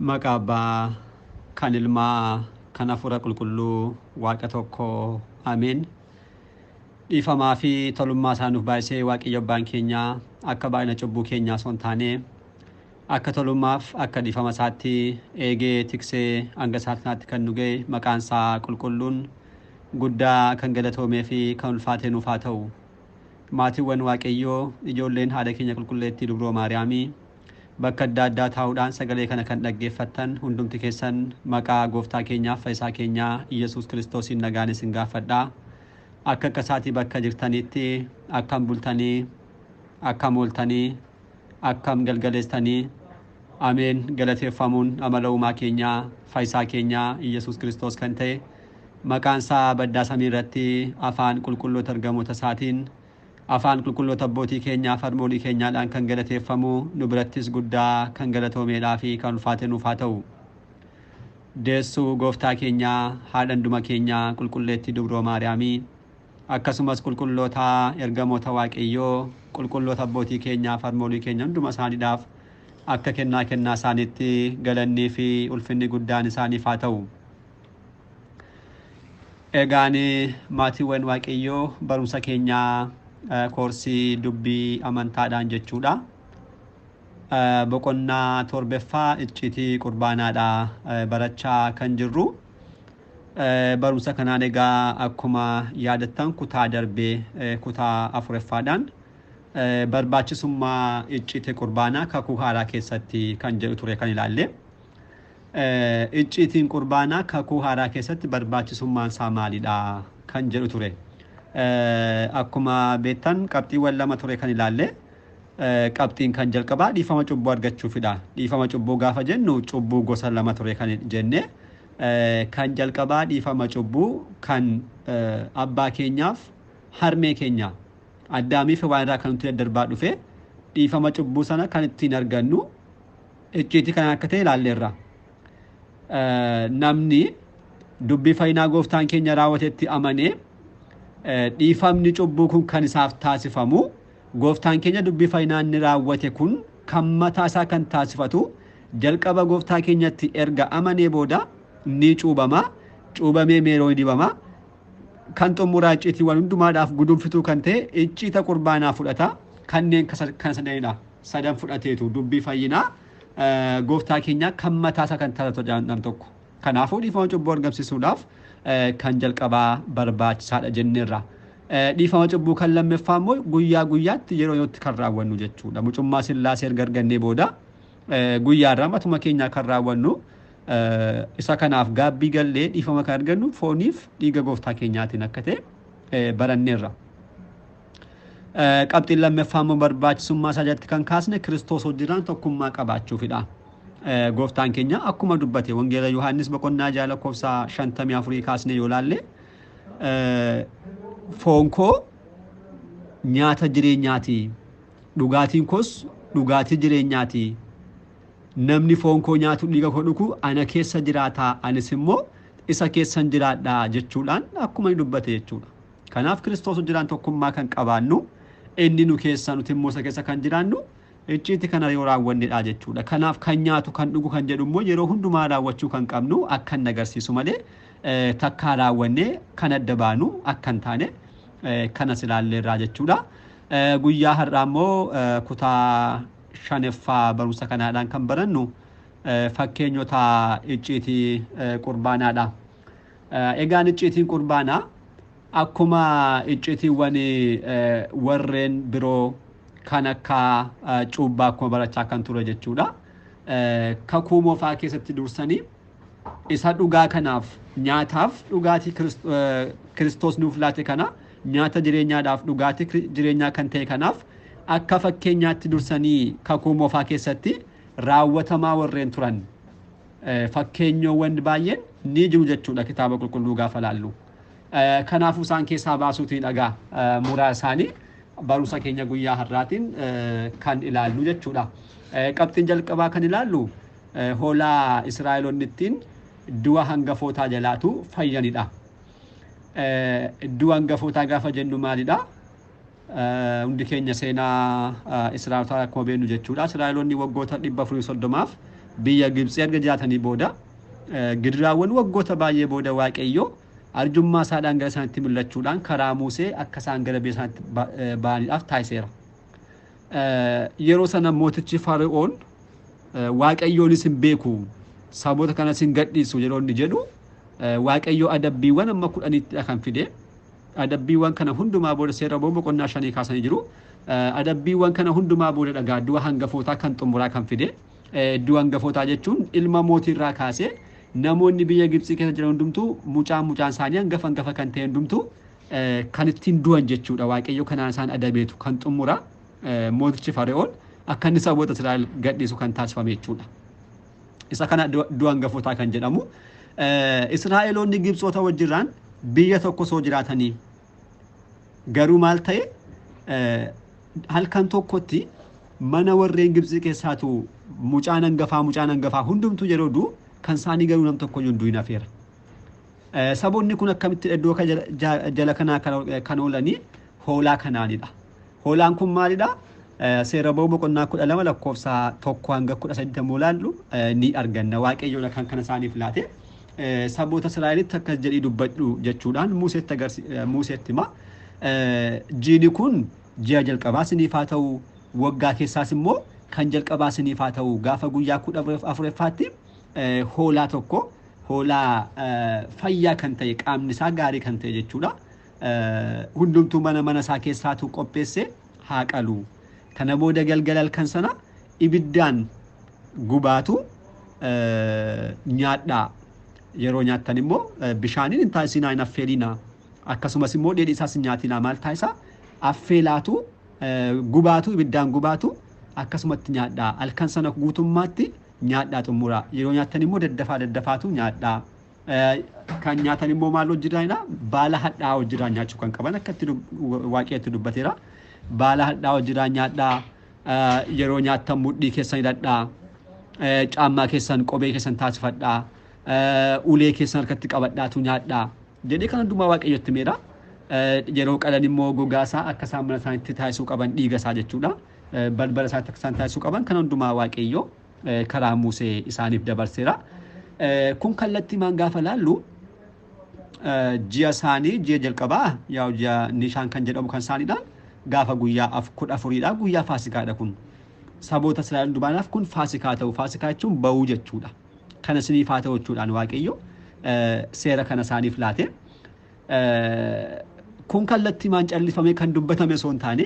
Maqaa Abbaa kan Ilmaa kan Hafuura Qulqulluu Waaqa tokko Ameen. Dhiifamaa fi tolummaa isaa nuuf baay'isee Waaqayyo Abbaan keenya akka baay'ina cubbuu keenyaa osoo hin taane akka tolummaaf akka dhiifama isaatti eegee tiksee hanga isaatti kanaatti kan nu ga'e maqaan isaa qulqulluun guddaa kan galatoomee fi kan ulfaatee nuuf haa ta'u. Maatiiwwan Waaqayyoo ijoolleen haadha keenya qulqulleettii Dubroo Maariyaamii bakka adda addaa taa'uudhaan sagalee kana kan dhaggeeffattan hundumti keessan maqaa gooftaa keenyaaf fayyisaa keenyaa Iyyasuus Kiristoosiin nagaan isin gaafadha. Akka akka isaatii bakka jirtanitti akkam bultanii, akkam ooltanii, akkam galgaleessitanii? Ameen. Galateeffamuun amala uumaa keenyaa fayyisaa keenyaa Iyyasuus Kiristoos kan ta'e maqaan isaa baddaa samii irratti afaan qulqulloota ergamoota isaatiin afaan qulqulloota abbootii keenyaa fi harmoolii keenyaadhaan kan galateeffamu nu birattis guddaa kan galatoomeedhaa fi kan ulfaate nuuf haa ta'u. Deessuu gooftaa keenyaa haadha hunduma keenyaa qulqulleettii Dubroo Maariyaamii akkasumas qulqulloota ergamoota Waaqayyoo qulqulloota abbootii keenyaa fi harmoolii keenya hunduma isaaniidhaaf akka kennaa kennaa isaaniitti galannii fi ulfinni guddaan isaaniif haa ta'u. Egaan maatiiwwan Waaqayyoo barumsa keenyaa koorsii dubbii amantaadhaan jechuudha. Boqonnaa torbeffaa icciitii qurbaanaadha barachaa kan jirru. Barumsa kanaan egaa akkuma yaadattan kutaa darbee kutaa afureffaadhaan barbaachisummaa icciitii qurbaanaa kakuu haaraa keessatti kan jedhu ture kan ilaalle. Icciitiin qurbaanaa kakuu haaraa keessatti barbaachisummaan isaa maalidha kan jedhu ture. Akkuma beektan qabxiiwwan lama ture kan ilaalle. Qabxiin kan jalqabaa dhiifama cubbuu argachuufidha. Dhiifama cubbuu gaafa jennu cubbuu gosa lama ture kan jenne. Kan jalqabaa dhiifama cubbuu kan abbaa keenyaaf harmee keenya Addaamii fi waan irraa kan nuti daddarbaa dhufe dhiifama cubbuu sana kan ittiin argannu icciitii kana akka ta'e ilaalleerra. Namni dubbii fayyinaa gooftaan keenya raawwatetti amanee dhiifamni cubbuu kun kan isaaf taasifamu gooftaan keenya dubbii fayyinaa inni raawwate kun kan mataa isaa kan taasifatu jalqaba gooftaa keenyatti erga amanee booda ni cuubama. Cuubamee meeroo ni dibama. Kan xumuraa icciitiiwwan hundumaadhaaf gudunfituu kan ta'e icciita qurbaanaa fudhata. Kanneen kan sadanidha. Sadan fudhateetu dubbii fayyinaa gooftaa keenyaa kan mataa isaa kan taasifatu jedhan tokko. Kanaafuu dhiifama cubbuu argamsiisuudhaaf kan jalqabaa barbaachisaadha jenneerra. Dhiifama cubbuu kan lammaffaa immoo guyyaa guyyaatti yeroo yerootti kan raawwannu jechuudha. Mucummaa Sillaasee erga argannee booda guyyaarraa matuma keenyaa kan raawwannu isa kanaaf gaabbii gallee dhiifama kan argannu fooniif dhiiga gooftaa keenyaatiin akka ta'e baranneerra. Qabxiin lammaffaa immoo barbaachisummaa isaa jalatti kan kaasne Kiristoos wajjinaan tokkummaa qabaachuufidha. Gooftaan keenya akkuma dubbate Wangeela Yohaannis boqonnaa 6 lakkoofsa 54 kaasne yoo laalle foon koo nyaata jireenyaati, dhugaatiin koos dhugaatii jireenyaati. Namni foon koo nyaatu dhiiga koo dhugu ana keessa jiraata, anis immoo isa keessan jiraadha jechuudhaan akkuma inni dubbate jechuudha. Kanaaf Kiristoos wajjinaan tokkummaa kan qabaannu inni nu keessa nuti immoo isa keessa kan jiraannu icciitii kana yoo raawwannedha jechuudha. Kanaaf kan nyaatu kan dhugu kan jedhu immoo yeroo hundumaa raawwachuu kan qabnu akka inni agarsiisu malee takkaa raawwannee kan adda baanu akka hin taane kanas ilaalleerraa jechuudha. Guyyaa har'aa immoo kutaa shaneffaa barumsa kanaadhaan kan barannu fakkeenyota icciitii qurbaanaadha. Egaan icciitiin qurbaanaa akkuma icciitiiwwan warreen biroo kan akka cuubbaa akkuma barachaa kan ture jechuudha. Kakuu moofaa keessatti dursanii isa dhugaa kanaaf nyaataaf dhugaatii Kiristoos nuuf laate kana nyaata jireenyaadhaaf dhugaatii jireenyaa kan ta'e kanaaf akka fakkeenyaatti dursanii kakuu moofaa keessatti raawwatamaa warreen turan fakkeenyoowwan baay'een ni jiru jechuudha kitaaba qulqulluu gaafa laallu. Kanaafuu isaan keessaa baasuutiin dhagaa muraa isaanii barumsa keenya guyyaa har'aatiin kan ilaallu jechuudha. Qabxiin jalqabaa kan ilaallu hoolaa Israa'eloonni ittiin du'a hangafootaa jalaatu fayyanidha. Du'a hangafootaa gaafa jennu maalidha? Hundi keenya seenaa Israa'elotaa akkuma beeknu jechuudha. Israa'eloonni waggoota 430f Biyya Gibxii erga jiraatanii booda gidiraawwan waggoota baay'ee booda Waaqayyo arjummaa isaadhaan gara isaanitti mul'achuudhaan karaa Musee akka isaan gara biyya isaanitti ba'aniidhaaf taasiseera. Yeroo sana mootichi Fari'oon Waaqayyoonis hin beeku, saboota kanas hin gadhiisu yeroo inni jedhu, Waaqayyo adabbiiwwan amma 10ttidha kan fide. Adabbiiwwan kana hundumaa booda, Seera Ba'uu boqonnaa 5 kaasanii jiru. Adabbiiwwan kana hundumaa booda dhagaa du'a hangafootaa kan xumuraa kan fide. Du'a hangafootaa jechuun ilma mootiirraa kaasee namoonni biyya Gibxii keessa jiran hundumtuu, mucaan mucaan isaanii hangafa hangafa kan ta'e hundumtuu kan ittiin du'an jechuudha. Waaqayyo kanaan isaan adabeetu kan xumura mootichi Fari'oon akka inni saboota Israa'el gadhiisu kan taasifame jechuudha. Isa kana du'a hangafootaa kan jedhamu. Israa'eloonni Gibxoota wajjirraan biyya tokko osoo jiraatanii garuu maal ta'e? Halkan tokkotti mana warreen Gibxii keessaatu mucaan hangafaa mucaan hangafaa hundumtuu yeroo du'u, kan isaanii garuu nam tokko iyyuu hin du'in hafeera. Saboonni kun akkamitti iddoo jala kanaa kan oolanii? Hoolaa kanaanidha. Hoolaan kun maalidha? Seera Ba'uu boqonnaa 12 lakkoofsa 1 hanga 13 yommuu ilaallu ni arganna. Waaqayyoodha kan kana isaaniif laate. Saboota Israa'elitti akkas jedhii dubbadhu jechuudhaan Museetti hima. Jiini kun ji'a jalqabaa isiniif haa ta'u, waggaa keessaas immoo kan jalqabaa isiniif haa ta'u, gaafa guyyaa 14ffaatti hoolaa tokko, hoolaa fayyaa kan ta'e, qaamni isaa gaarii kan ta'e jechuudha. Hundumtuu mana mana isaa keessaatu qopheesse haa qalu. Kana booda galgala halkan sana ibiddaan gubaatu nyaadhaa. Yeroo nyaattan immoo bishaaniin hin taasisinaa, hin affeelinaa. Akkasumas immoo dheedhii isaas hin nyaatinaa. Maal taasisaa? Affeelaatu gubaatu, ibiddaan gubaatu akkasumatti nyaadhaa. Halkan sana guutummaatti nyaadhaa xumuraa. Yeroo nyaattan immoo daddafaa daddafaatu nyaadhaa. Kan nyaatan immoo maal hojjiraanidha? Baala hadhaa'aa hojjiraan nyaachuu kan qaban akka itti Waaqayyotti dubbateera. Baala hadhaa'aa hojjiraan nyaadhaa. Yeroo nyaattan mudhii keessan hidhadhaa. Caammaa keessan kophee keessan taasifadhaa. Ulee keessan harkatti qabadhaatu nyaadhaa. Jedhee kan hundumaa Waaqayyotti himeera. Yeroo qalan immoo gogaa isaa akka isaan mana isaaniitti taasisuu qaban, dhiiga isaa jechuudha. Balbala isaatti akka isaan taasisuu qaban kan hundumaa Waaqayyo karaa Musee isaaniif dabarseera. Kun kallattii maan gaafa laallu, ji'a isaanii ji'a jalqabaa, yaa'u ji'a Nishaan kan jedhamu kan isaaniidhaan gaafa guyyaa 14dha, guyyaa Faasikaadha kun. Saboota Israa'el hundumaadhaaf kun Faasikaa ta'u. Faasikaa jechuun ba'uu jechuudha. Kana isiniif haa ta'u jechuudhaan Waaqayyo seera kana isaaniif laate. Kun kallattii maan callifamee kan dubbatame osoo hin taane,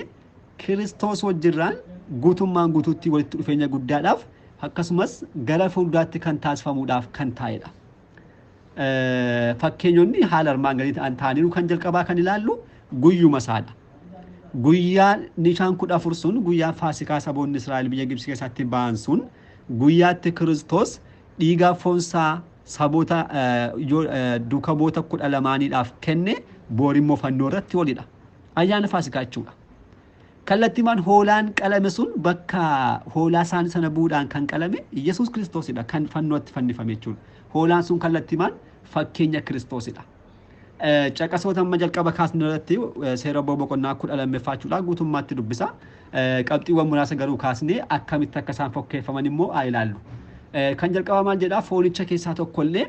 Kiristoos wajjirraan guutummaan guutuutti walitti dhufeenya guddaadhaaf akkasumas gara fuulduraatti kan taasifamuudhaaf kan taa'edha. Fakkeenyonni haala armaan gadii ta'an ta'aniiru. Kan jalqabaa kan ilaallu guyyuma isaadha. Guyyaa Nishaan 14 sun, guyyaa Faasikaa saboonni Israa'el biyya Gibxi keessatti ba'an sun, guyyaatti Kiristoos dhiigaa foonsaa saboota duuka bu'oota 12niidhaaf kenne, boorimmoo fannoo irratti olidha. Ayyaana Faasikaa jechuudha. Kallattiimaan hoolaan qalame sun bakka hoolaa isaanii sana bu'uudhaan kan qalame Yesuus Kiristoosidha, kan fannootti fannifame jechuudha. Hoolaan sun kallattiimaan fakkeenya Kiristoosidha. Caqasoota amma jalqaba kaasne irratti, Seera Ba'uu boqonnaa 12ffaa jechuudha, guutummaatti dubbisa. Qabxiiwwan muraasa garuu kaasnee akkamitti akka isaan fokkeeffaman immoo haa ilaallu. Kan jalqabaa maal jedhaa? Foonicha keessaa tokkollee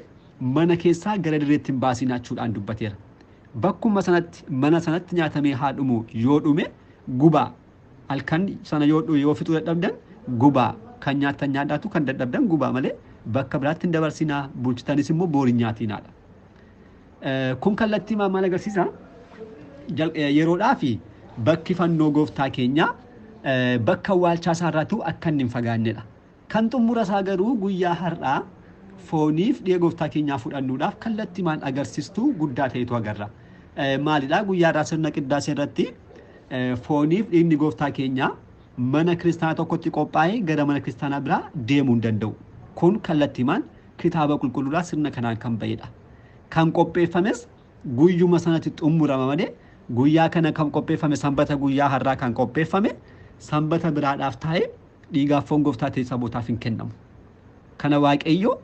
mana keessaa gara dirreetti hin baasinaa jechuudhaan dubbateera. Bakkuma sanatti, mana sanatti nyaatamee haa dhumu. Yoo dhume gubaa. Halkan sana yoo yoo fixuu dadhabdan gubaa. Kan nyaattan nyaadhaatu, kan dadhabdan gubaa malee bakka biraatti hin dabarsinaa, bulchitanis immoo boori hin nyaatinaadha. Kun kallattii maal agarsiisa? Yeroodhaa fi bakki fannoo gooftaa keenyaa bakka awwaalchaa isaarraatu akka inni hin fagaannedha. Kan xumura isaa garuu guyyaa har'aa fooniif dhiiga gooftaa keenyaa fudhannuudhaaf kallattii maal agarsiistuu guddaa ta'etu agarra. Maalidha? Guyyaa har'aa sirna qiddaasee irratti fooniif dhiigni gooftaa keenyaa mana kiristaanaa tokkotti qophaa'ee gara mana kiristaanaa biraa deemuu hin danda'u. Kun kallattii maal kitaaba qulqulluudhaa sirna kanaan kan ba'edha. Kan qopheeffames guyyuma sanatti xumurama malee, guyyaa kana kan qopheeffame, sanbata guyyaa har'aa kan qopheeffame, sanbata biraadhaaf taa'ee dhiigaaf foon gooftaa ta'e sabootaaf hin kennamu. Kana Waaqayyo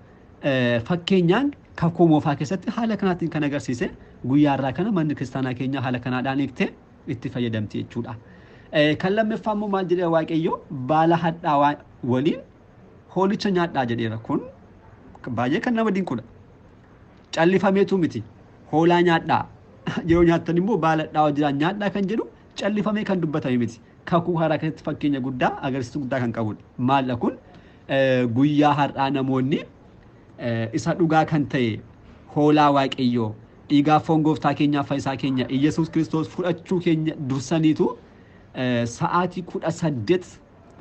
fakkeenyaan kakuu moofaa keessatti haala kanaatiin kan agarsiise, guyyaa har'aa kana manni kiristaanaa keenya haala kanaadhaan eegtee itti fayyadamti jechuudha. Kan lammaffaa immoo maal jedhee Waaqayyo? Baala hadhaawaa waliin hoolicha nyaadhaa jedheera. Kun baay'ee kan nama dinqudha. Callifameetu miti. Hoolaa nyaadhaa. Yeroo nyaattan immoo baala hadhaa'aa jiran nyaadhaa kan jedhu callifamee kan dubbatame miti. Kakuu haaraa keessatti fakkeenya guddaa agarsiistuu guddaa kan qabudha. Maalla kun guyyaa har'aa namoonni isa dhugaa kan ta'e hoolaa Waaqayyoo dhiigaa foon gooftaa keenyaa fayyisaa keenya Iyyasuus Kiristoos fudhachuu keenya dursaniitu sa'aatii 18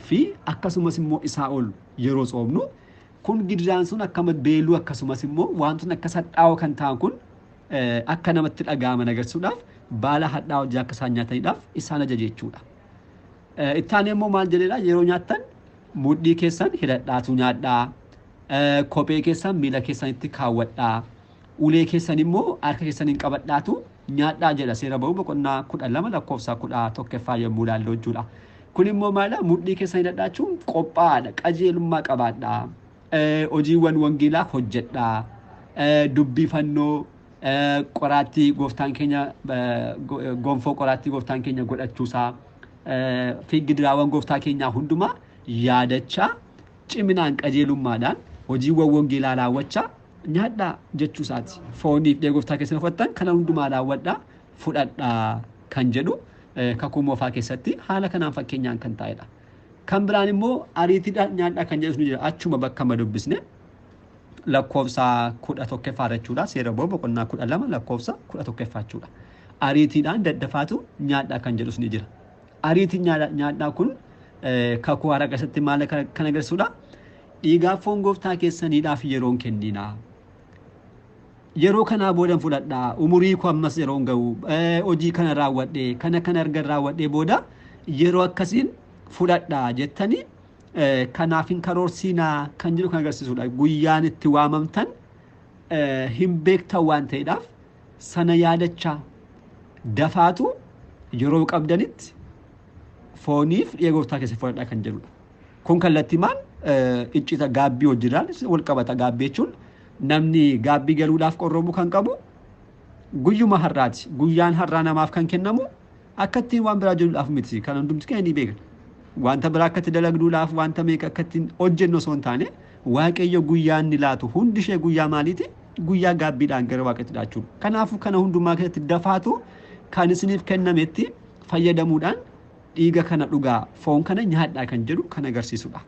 fi akkasumas immoo isaa ol yeroo tsoomnu kun gidiraan sun akkama beeluu akkasumas immoo wantoonni akka hadhaa'oo kan ta'an kun akka namatti dhaga'aman agarsiisuudhaaf baala hadhaa'oo hojii akka isaan nyaataniidhaaf isaan ajaje jechuudha. Itti immoo maal jedheedha? Yeroo nyaattan mudhii keessan hidhadhaatu nyaadhaa, kophee keessan miila keessanitti kaawwadhaa, ulee keessan immoo harka keessaniin qabadhaatu nyaadhaa jedha seera ba'uu boqonnaa 12 lakkoofsa 11ffaa yommuu ilaallu jechuudha. Kun immoo maala? Mudhii keessan hidhadhaachuun qophaa'aadha, qajeelummaa qabaadhaa, hojiiwwan wangeelaa hojjedhaa, dubbii fannoo qoraattii gooftaan keenya gonfoo qoraattii gooftaan keenya godhachuusaa fi gidiraawwan gooftaa keenyaa hundumaa yaadachaa ciminaan qajeelummaadhaan hojiiwwan wangeelaa raawwachaa nyaadhaa jechuusaati. Fooniif dhiiga gooftaa keessan uffattan kana hundumaa raawwadhaa fudhadhaa kan jedhu kakuu moofaa keessatti haala kanaan fakkeenyaan kan taa'edha. Kan biraan immoo ariitiidhaan nyaadhaa kan jedhus ni jira. Achuma bakka ma dubbisne lakkoofsa 11ffaa jechuudha. Seera ba'uu boqonnaa 12 lakkoofsa 11ffaa jechuudha. Ariitiidhaan daddafaatu nyaadhaa kan jedhus ni jira. Ariitiin nyaadhaa kun kakuu haaraa keessatti maal kan agarsiisudha? Dhiigaa foon gooftaa keessaniidhaaf yeroon kenninaa. Yeroo kanaa boodan fudhadhaa. Umurii koo ammas yeroon ga'u hojii kana raawwadhee kana kana erga raawwadhee booda yeroo akkasiin fudhadhaa jettanii kanaaf hin karoorsiinaa kan jedhu kan agarsiisudha. Guyyaan itti waamamtan hin beektan waan ta'eedhaaf sana yaadachaa dafaatu yeroo qabdanitti fooniif dhiiga gooftaa keessa fudhadhaa kan jedhudha. Kun kallattiimaan iccita gaabbii hojiidhaan wal qabata. Gaabbii jechuun namni gaabbii galuudhaaf qorromuu kan qabu guyyuma har'aati. Guyyaan har'aa namaaf kan kennamu akka ittiin waan biraa jedhuudhaaf miti. Kan hundumti keenya ni beekna. Wanta biraa akka itti dalagduudhaaf wanta meeqa akka ittiin hojjennu osoo hin taane Waaqayyo guyyaa inni laatu hundi ishee guyyaa maaliiti? Guyyaa gaabbiidhaan gara Waaqayyotti dhaachuudha. Kanaafuu kana hundumaa keessatti dafaatu kan isiniif kennametti fayyadamuudhaan dhiiga kana dhugaa foon kana nyaadhaa kan jedhu kan agarsiisudha.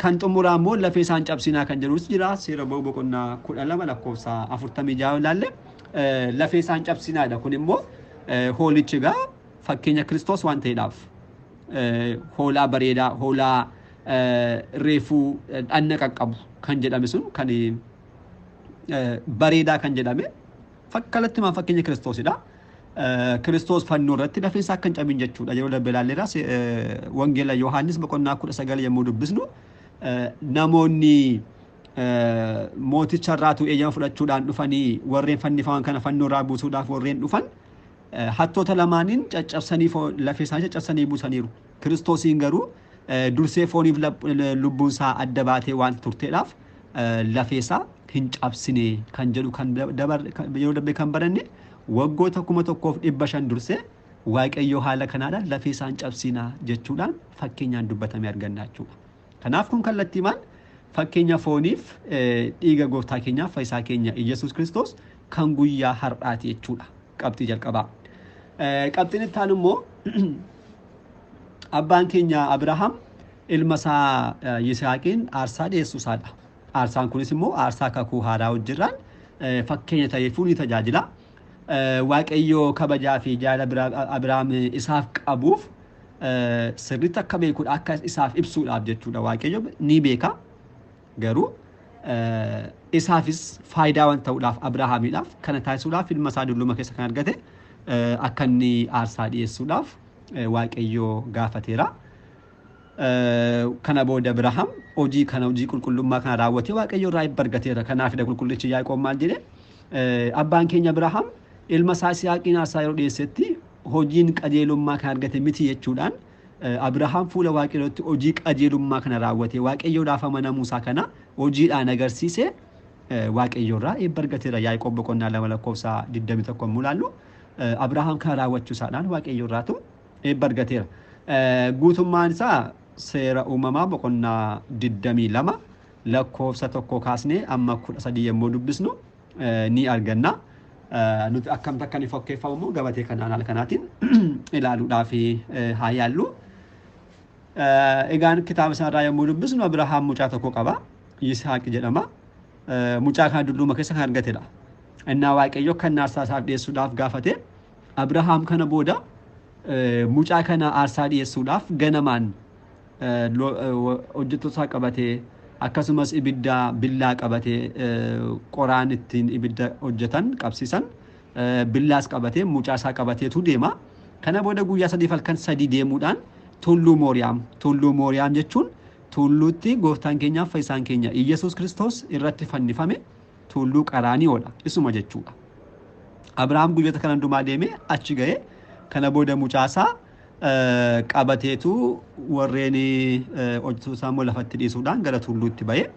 Kan xumuraa immoo lafee isaan cabsinaa kan jedhus jira. Seera ba'uu boqonnaa 12 lakkoofsa 46 ilaalle lafee isaan cabsinaadha. Kun immoo hoolichi egaa fakkeenya Kiristoos waan ta'eedhaaf hoolaa bareedaa, hoolaa reefuu dhanna qaqqabu kan jedhame sun kan bareedaa kan jedhame kallattimaan fakkeenya Kiristoosidha. Kiristoos fannoo irratti lafeen isaa akka hin cabin jechuudha. Yeroo darbe ilaalleerra wangeela Yohaannis boqonnaa 19 yommuu dubbisnu namoonni mooticha irraatu eeyyama fudhachuudhaan dhufanii warreen fannifaman kana fannoo irraa buusuudhaaf warreen dhufan hattoota lamaaniin caccabsanii lafee isaanii caccabsanii buusaniiru. Kiristoosiin garuu dursee fooniif lubbuun isaa adda baatee waan turteedhaaf lafee isaa hin cabsine kan jedhu kan yeroo darbe kan baranne waggoota 1500 dursee Waaqayyo haala kanaadhaan lafee isaan cabsinaa jechuudhaan fakkeenyaan dubbatamee arganna jechuudha. Kanaaf kun kallattiimaan fakkeenya fooniif dhiiga gooftaa keenyaaf fayyisaa keenya Iyyasuus Kiristoos kan guyyaa har'aati jechuudha. Qabxii jalqabaa. Qabxiin itti aanu immoo abbaan keenya Abrahaam ilma isaa Yisihaaqiin aarsaa dhiyeessuu isaadha. Aarsaan kunis immoo aarsaa kakuu haaraa hojirraan fakkeenya ta'eefuu ni tajaajila. Waaqayyo kabajaa fi jaalala Abrahaam isaaf qabuuf sirriitti akka beekudha akka isaaf ibsuudhaaf jechuudha. Waaqayyo ni beeka garuu isaafis faayidaa waan ta'uudhaaf Abrahaamiidhaaf kana taasisuudhaaf ilma isaa dulluma keessa kan argate akka inni aarsaa dhiyeessuudhaaf Waaqayyo gaafateera. Kana booda Abrahaam hojii kana hojii qulqullummaa kana raawwatee Waaqayyo irraa eebba argateera. Kanaafidha qulqullichi Yaaqoob maal jedhe? Abbaan keenya Abrahaam ilma isaa Yisihaaqiin aarsaa yeroo dhiyeessetti hojiin qajeelummaa kan argate miti jechuudhaan Abrahaam fuula Waaqayyootti hojii qajeelummaa kana raawwatee Waaqayyoodhaaf amanamuu isaa kana hojiidhaan agarsiise Waaqayyo irraa eebba argateera. Yaaqoob boqonnaa 2 lakkoofsa 21 yommuu ilaallu Abrahaam kana raawwachuu isaadhaan Waaqayyo irraatu eebba argateera. Guutummaan isaa Seera Uumamaa boqonnaa 22 lakkoofsa 1 kaasnee amma 13 yommuu dubbisnu ni arganna. Nuti akkamitti akka inni fakkeeffamu immoo gabatee kanaan haala kanaatiin ilaaluudhaaf haa yaallu. Egaan kitaaba isaarraa yommuu dubbisnu Abrahaam mucaa tokko qaba. Yisihaaq jedhama. Mucaa kana dulluma keessa kan argatedha. Innaa Waaqayyo kan aarsaa isaaf dhiyeessuudhaaf gaafate, Abrahaam kana booda mucaa kana aarsaa dhiyeessuudhaaf ganamaan hojjettoota isaa qabatee, akkasumas ibidda billaa qabatee, qoraan ittiin ibidda hojjetan qabsiisan billaas qabatee, mucaa isaa qabateetu deema. Kana booda guyyaa 3 halkan 3 deemuudhaan Tulluu Mooriyaam. Tulluu Mooriyaam jechuun tulluutti gooftaan keenyaaf fayyisaan keenya Iyyasuus Kiristoos irratti fannifame, tulluu Qaraaniyoodha. Isuma jechuudha. Abrahaam guyyoota kana hundumaa deemee achi ga'e. Kana booda mucaasaa qabateetu warreen hojjettoota isaa immoo lafatti dhiisuudhaan gara tulluutti ba'e.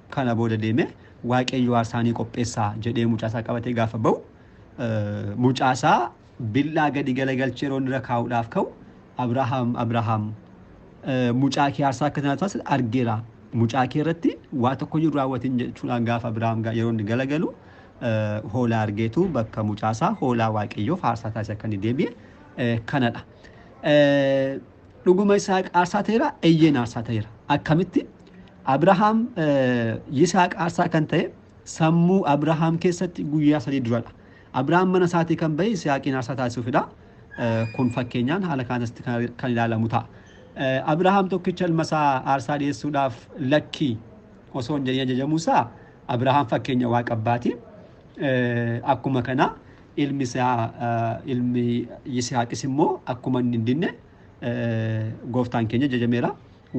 Kana booda deemee Waaqayyo aarsaa ni qopheessaa jedhee mucaasaa qabatee gaafa ba'u, mucaasaa billaa gadi galagalchee yeroo inni irra kaa'uudhaaf ka'u, Abrahaam, Abrahaam, mucaa kee aarsaa akka taatu argeera. Mucaa kee irratti waa tokko iyyuu raawwatin jechuudhaan gaafa Abrahaam yeroo inni galagalu, hoolaa argeetu bakka mucaasaa hoolaa Waaqayyoof aarsaa taasise akka inni deebi'e kanadha. Dhuguma Yisaaq aarsaa ta'eera? Eeyyeen, aarsaa ta'eera. Akkamitti? Abrahaam Yisaaq aarsaa kan ta'e sammuu Abrahaam keessatti guyyaa 3 duradha. Abrahaam mana isaatii kan ba'e Yisihaaqiin aarsaa taasisuufidha. Kun fakkeenyaan haala kanatti kan ilaalamu ta'a. Abrahaam tokkicha ilma isaa aarsaa dhiyeessuudhaaf lakkii osoo hin jedhin ajajamuusaa, Abrahaam fakkeenya Waaqa Abbaati. Akkuma kana ilmi isaa, ilmi Yisihaaqis immoo akkuma inni hin dinne gooftaan keenya ajajameera.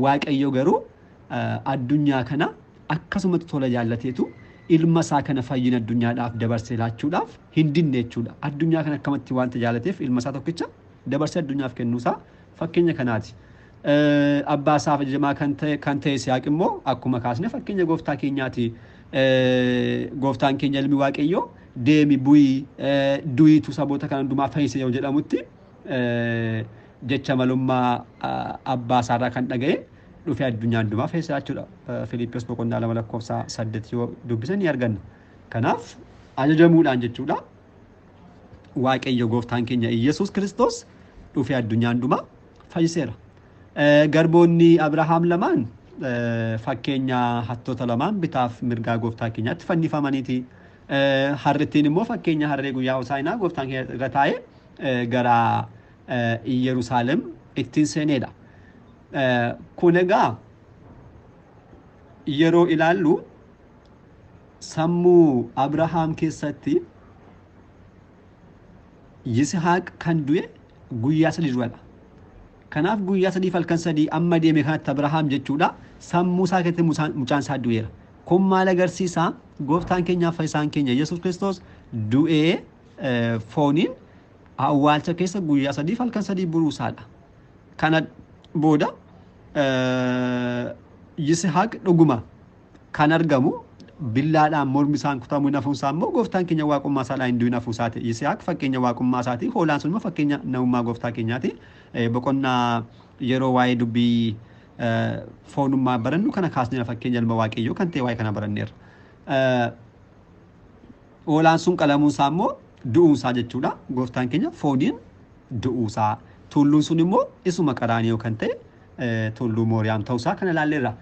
Waaqayyo garuu addunyaa kana akkasumatti tola jaallateetu ilma isaa kana fayyina addunyaadhaaf dabarsee laachuudhaaf hin dinne jechuudha. Addunyaa kana akkamatti wanta jaallateef ilma isaa tokkicha dabarsee addunyaaf kennuusaa fakkeenya kanaati. Abbaa isaaf ajajamaa kan ta'e Yisihaaq immoo akkuma kaasne fakkeenya gooftaa keenyaati. Gooftaan keenya ilmi Waaqayyoo deemi, bu'ii, du'iitu saboota kana hundumaa fayyise yoo jedhamutti, jecha malummaa abbaa isaarraa kan dhaga'e dhufee addunyaa hundumaa fayyisa jechuudha. Filiippiyoos boqonnaa 2 lakkoofsa 8 yoo dubbisan ni arganna. Kanaaf ajajamuudhaan jechuudha. Waaqayyo gooftaan keenya Iyyasuus Kiristoos dhufee addunyaa hundumaa fayyiseera. Garboonni Abrahaam lamaan fakkeenya hattoota lamaan bitaaf mirgaa gooftaa keenyaatti fannifamaniiti. Harrittiin immoo fakkeenya harree guyyaa Hosaayinaa gooftaan keenya irra taa'ee gara Iyyerusaalem ittiin seenedha. Kun egaa yeroo ilaallu sammuu Abrahaam keessatti Yisihaaq kan du'e guyyaa 3 duradha. Kanaaf guyyaa 3 halkan 3 amma deeme kanatti Abrahaam jechuudha sammuu isaa keessatti mucaan isaa du'eera. Kun maal agarsiisa? Gooftaan keenyaaf fayyisaan keenya Yesuus Kiristoos du'ee fooniin awwaalcha keessa guyyaa 3 halkan 3 buruusaadha. Kana booda Yisihaaq dhuguma kan argamu billaadhaan mormi isaan kutamuu hin hafuun isaa immoo gooftaan keenya waaqummaa isaadhaan hin du'in hafuu isaati. Yisihaaq fakkeenya waaqummaa isaati. Hoolaan sun immoo fakkeenya namummaa gooftaa keenyaati. Boqonnaa yeroo waa'ee dubbii foonummaa barannu kana kaasneera, fakkeenya ilma Waaqayyoo kan ta'e waa'ee kana baranneerra. Hoolaan sun qalamuun isaa immoo du'uun isaa jechuudha. Gooftaan keenya fooniin du'uu isaa. Tulluun sun immoo isuma Qaraaniyoo kan ta'e tulluu Mooriyaam ta'uusaa kana ilaalleerra.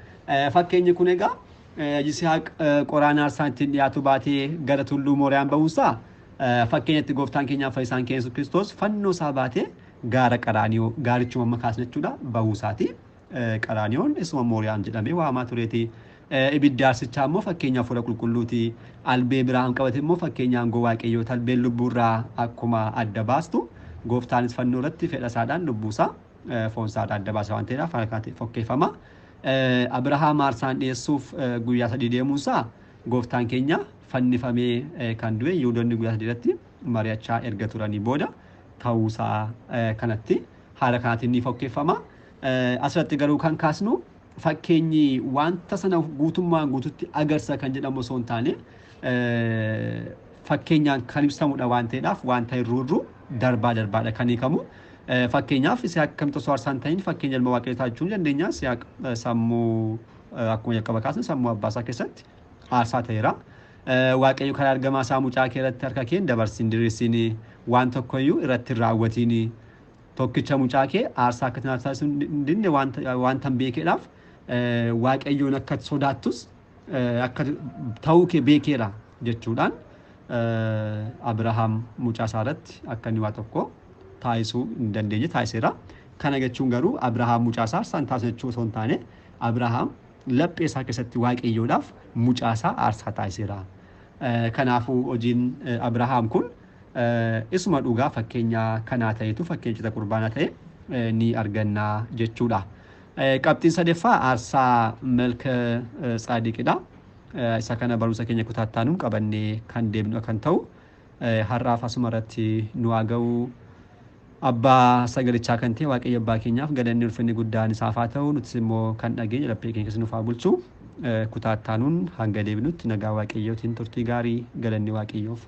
Fakkeenyi kun egaa Yisihaaq qoraan aarsaan ittiin dhiyaatu baatee gara tulluu Mooriyaam ba'uunsaa fakkeenyatti gooftaan keenyaaf fayyisaan keenya Yesuus Kiristoos fannoo isaa baatee gaara Qaraaniyoo, gaarichuma amma kaasne jechuudha, ba'uusaati. Qaraaniyoon isuma Mooriyaam jedhamee waamaa tureeti. Ibiddi aarsichaa immoo fakkeenya Hafuura Qulqulluuti. Albee Birahaam qabate immoo fakkeenya aangoo Waaqayyooti. Albeen lubbuurraa akkuma adda baastu, gooftaanis fannoo irratti fedha isaadhaan lubbuusaa foon isaadhaan adda baasa waan ta'eedhaaf haala kanatti fokkeeffama. Abrahaam aarsaan dhiyeessuuf guyyaa 3 deemuunsaa gooftaan keenya fannifamee kan du'e Yihudoonni guyyaa 3 irratti mari'achaa erga turanii booda ta'uusaa kanatti haala kanaatiin ni fokkeeffama. Asirratti garuu kan kaasnu fakkeenyi wanta sana guutummaan guututti agarsiisa kan jedhamu osoo hin taane, fakkeenyaan kan ibsamudha waan ta'eedhaaf wanta hir'uu darbaa darbaadha kan hiikamu. Fakkeenyaaf Yisihaaq akkamitti osoo aarsaa hin ta'in fakkeenya ilma Waaqayyoo ta'a jechuu ni dandeenya. Yisihaaq sammuu akkuma jalqaba kaasne sammuu abbaa isaa keessatti aarsaa ta'eera. Waaqayyo karaa ergamaa isaa mucaa kee irratti harka kee hin dabarsin diriirsin, waan tokkoyyuu irratti hin raawwatiin, tokkicha mucaa kee aarsaa akka naaf taasisuu hin dinne wanta hin beekeedhaaf Waaqayyoon akka sodaattus akka ta'uu kee beekeera jechuudhaan Abrahaam mucaa isaa irratti akka inni waa tokko taasisuu hin dandeenye taasiseera. Kana jechuun garuu Abrahaam mucaa isaa aarsaa hin taasisne jechuu osoo hin taane, Abrahaam laphee isaa keessatti Waaqayyoodhaaf mucaa isaa aarsaa taasiseera. Kanaafuu hojiin Abrahaam kun isuma dhugaa fakkeenya kanaa ta'etu fakkeenya cita qurbaanaa ta'e ni arganna jechuudha. Qabxiin sadaffaa aarsaa Melka Tsaadiqidha. Isa kana barumsa keenya kutaa itti aanuun qabannee kan deemnu kan ta'u, har'aaf asuma irratti nu haa ga'u. Abbaa sagalichaa kan ta'e Waaqayyo abbaa keenyaaf galanni ulfinni guddaan isaaf haa ta'u. Nutis immoo kan dhageenye laphee keenya keessa nuuf haa bulchu. Kutaa itti aanuun hanga deebinutti nagaa Waaqayyootiin turtii gaarii, galanni Waaqayyoof